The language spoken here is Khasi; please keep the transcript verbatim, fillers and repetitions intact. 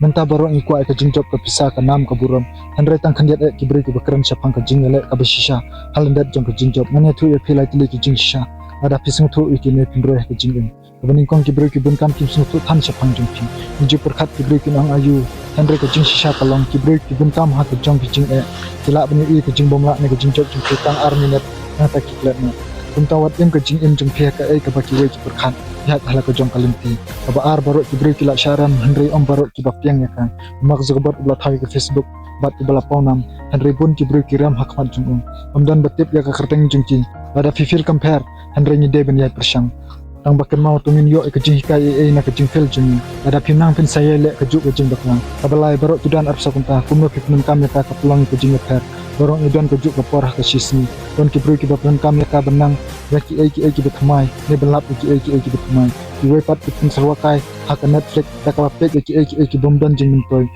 Mynta baroh ngi kwah ïa ka jingjop, ka pisa, ka nam, ka burom. Hynrei tang khyndiat eh ki briew kiba kren shaphang ka jingïaleh kaba shisha ha lyndet jong ka jingjop. Ngan ïathuh ïa phi lai tylli ki jingshisha. Lada phi sngewthuh ïa ki, ne phin roi ha ka jingim. Kaba nyngkong, ki briew ki bun kam kim sngewthuh than shaphang jong phi. Ngi ju pyrkhat ki briew kin ong aiu, hynrei ka jingshisha ka long ki briew ki bun kam ha ka jong ki jingeh ki lah ban ïohi ka jingbymlah ne ka jingjop jong phi tang ar minit, nangta ki klet noh. Kumta wat im ka jingim jong phi ha kaei kaba kiwei ki pyrkhat, ïaid ha la ka jong ka lynti. Kaba ar, baroh ki briew ki lah shah rem, hynrei ym baroh kiba pdiang ïa ka. U Mark Zuckerberg u la thaw ïa ka Facebook bad kiba la pawnam, hynrei bun ki briew ki rem ha khmat jong u. Ym don ba tip ïa ka kyrteng jong ki. Lada phi feel compare, hynrei ngi dei ban ïai pyrshang. Tang ba kynmaw, to ngin ïoh ïa ka jinghikai ei ei na ka jingfeel jong ngi. Lada phim nang, phin sa ïai leh kajuh ka jingbakla. Kaba lai, baroh ki don arphew saw kynta. Kumno phi pyndonkam ïa ka, ka pynlong ïa ka jingïapher. Baroh ngi don kajuh ka por ha ka shisngi. Don ki briew kiba pyndonkam ïa ka ban nang ïa kiei kiei kiba thymmai, ne ban lap ïa kiei kiei kiba thymmai. Kiwei pat ki pynsyrwa kai ha ka Netflix da kaba peit ïa kiei kiei ki bym don jingmyntoi.